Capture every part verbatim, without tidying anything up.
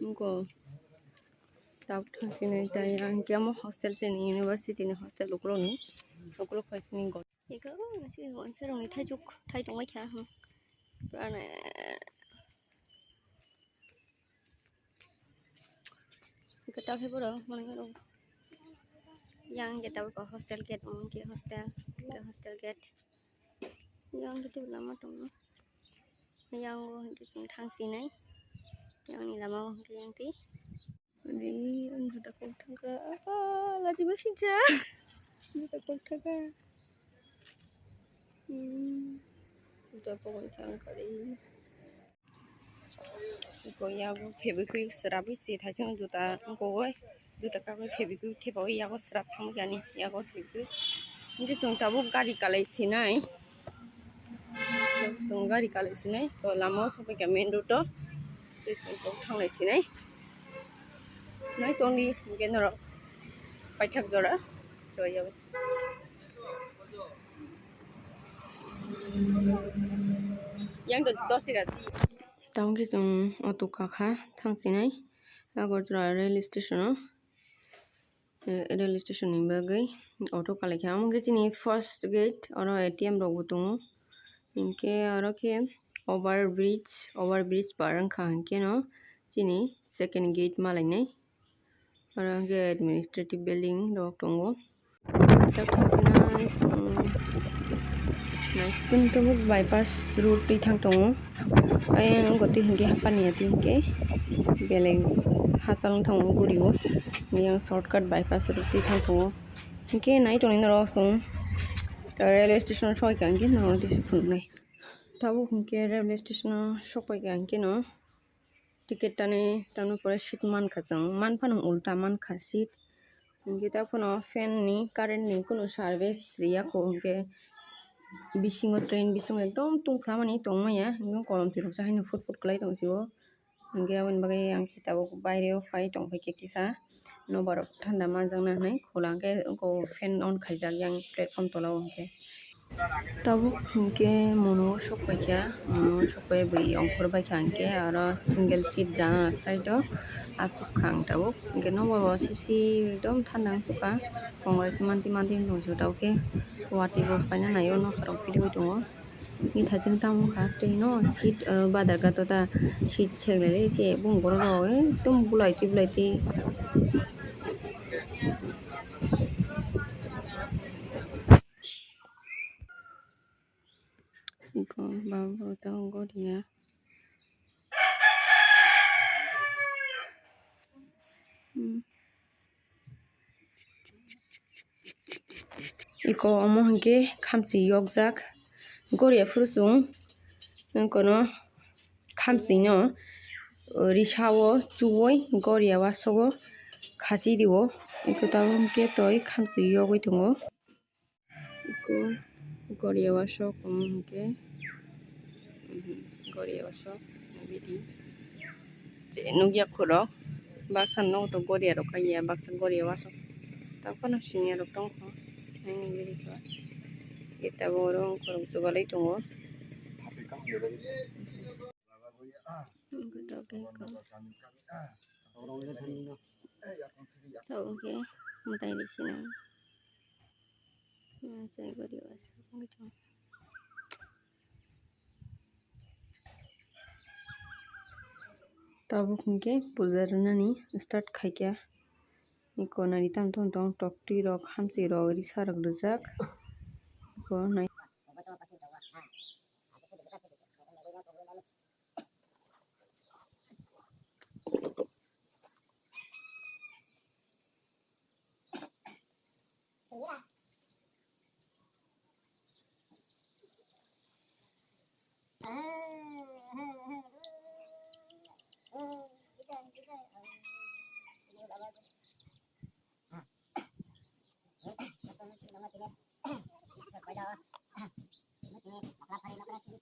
Wngkha tabuk thang sinai tai ang khe omo hostel chini university ni hostel ukulok ni ukulok phai sini gor. Eka o nasi wansa rong ni thaichuk thai tongbai kha. Prana. Eka ta khe boro mane rong. Yang ge tabuk hostel gate, omo khe hostel, hostel gate. Yang khe tei lama tongo. Yang o hwnkhe chwng thang sinai. Yang ni lama o hwnkhe yang twi. Ani ang juta kok thangkha. Ah, lachiba singcha. Juta kok thangkha. Hmm. Juta kok thangkha ri. Iko yago Fevikwik srapwi se thaisong juta wngkogoi, juta kagwi Fevikwik thepagwi yago srap thangwi yani yago Fevikwik. Hwnkhe chwng tabuk gari kalai sinai, chwng gari kalai sinai, to lama o sokphaikha main road o, tei chwng tabuk thanglai sinai. Nai tongdi hwnkhe norok paithak jora to yago. Yang to dos taka si. Tamo khe chwng auto kakha thang sinai Agartala rail station o, eh, rail station ni bagwi auto kalaikha. Omo khe chini first gate, oro A T M rok bo tongo, hinkhe oro khe over bridge, over bridge par wngkha hinkhe no chini second gate malainai. Oro hwnkhe administrative building rok tongo. Tok thangsinai chwng naising tongo, bypass road twi thang tongo. Ayang gotwi hwnkhe hapani atwi hwnkhe belai hachal wng thango guri o. Yang shortcut bypass road twi thang tongo. Hwnkhe nai tongwi norok chwng railway station o soi kha hwnkhe norok tisa phunuknai. Tabuk hwnkhe railway station o sokpai kha hwnkhe no. Ticket tani, tamo pore seat mankha chwng, manphano ulta mankha seat. Hinkhe ta phano fan ni, current ni kunu service riya kho, hinkhe bisingo train bisingo ekdom tungphla mani tongmaya, hinkhe kolom thwirok cha haino phut phut kwlai tong sio. Hinkhe aboni bagwi ang khe tabuk baireo phai tongphaikha kisa. Nobar rok thanda manjakna hinwi khula hwnkhe oko fan on khaijak yang platform tola o hwnkhe. Tabuk hwnkhe mono sokpaikha, mono sokpai bwi ongkhor baikha hwnkhe aro single seat janala side o achukha ang tabuk. Hwnkhe nobar bo sip sip ekdom thanda wngsukha, congress manti manti wng tong sio tabuk khe watwi bo paina naio nokha rok philwi tongo. Ni thaching tamo kha tei no seat, ah, badar gato ta seat sek nai se bung borok rok ekdom bulai twi bulai twi. Iko babo ta goriya. Hmm. Iko omo hwnkhe khamchi yokjak. Goriya phuru chwng wngkhono khamchino risa o chuwi goriya wasogo khachi rio. Iko tabuk hwnkhe toi khamchi yogwi tongo. Iko goriya wasok omo hwnkhe. Goriya wasok bidi. Je nukya khorok baksa nogo to goriya rok kaiya baksa goriya wasok. Tamo phano siniya rok tongkho. Nini bidi khe. Ita bo oro khorok jugalai tongo. Tabuk khe mwtai ri sinai. Tabuk hwnkhe puja rwnani start khaikha. Iko nari tam tam tong toktwi rok hamsi rok risa rok rijak. Iko nai.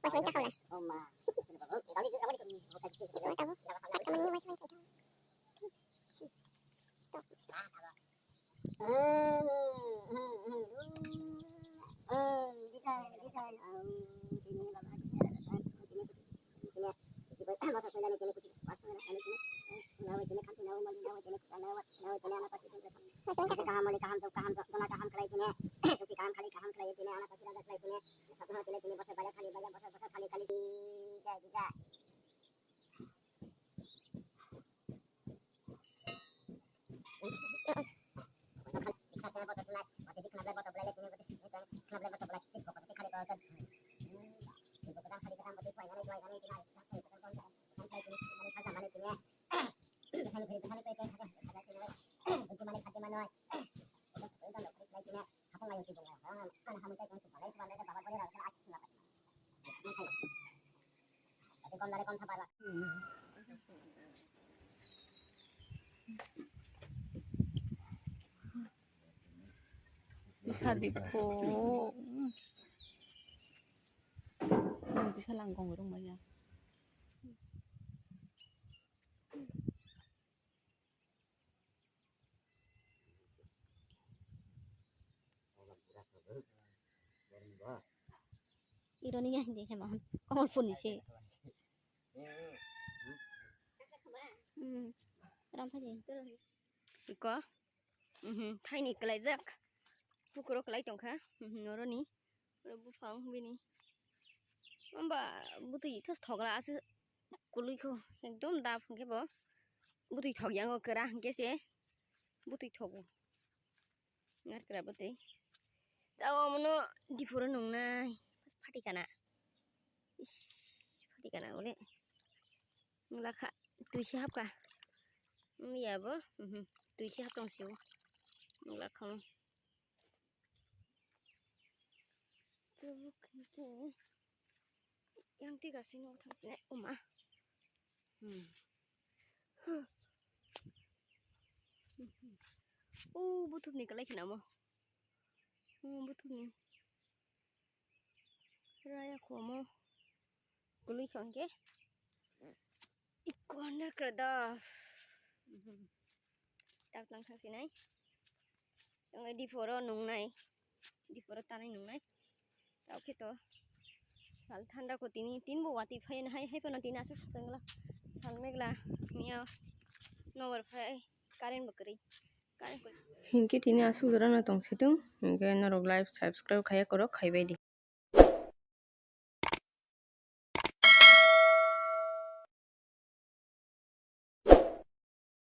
Mas main cakap lah. Oh, ma. Tahu. Teman ini mas main cakap. Kaham, kaham, kaham, kaham khlai tini. Suki kaham khlai, kaham khlai tini. Ana pasi raja khlai tini. Sabha tini, tini bosor baya khali, baya bosor, bosor khali, khali. Jai, jai. Bisa dipho. Bisa langkong rung manya. Ironi ya hindi hema. Komol pun isi. Hmm. Ram phaji. Iko. Mhm. Thaini kelaijak. Pukuro kelai tongkha. Mhm. Noroni. Oro buphang bini. Amba butwi thos thokla aswk. Kului kho ekdom dap hwnkhe bo butwi thok yango kwra hwnkhe se butwi thogo. Ngar kwra butwi. Tao mono diphuru nungnai. Phati kana. Is, phati kana ole. Lakha twi se hapka. Wngya bo. Mhm. Twi se haptong sio. Lakha mo. Tabuk hwnkhe yang twi gasino thangsinai oma. Hmm. Huh. O buthupni kalai khna mo. O buthupni. Raya khomo. Kului khon khe. Iko nerkra da. Tap lang thang sinai. Yang di foro nungnai. Di foro tanai nungnai. Tau khe to. Sal thanda ko tini, tin bo wati phai na hai, hai phano tini aswk swkang la. Sal megla. Miya. Nowar phai. Current bo kwrwi. Current bo. Hinkhe tini aswk jora no tong situng. Hinkhe norok like, subscribe khaya korok, khaibai di.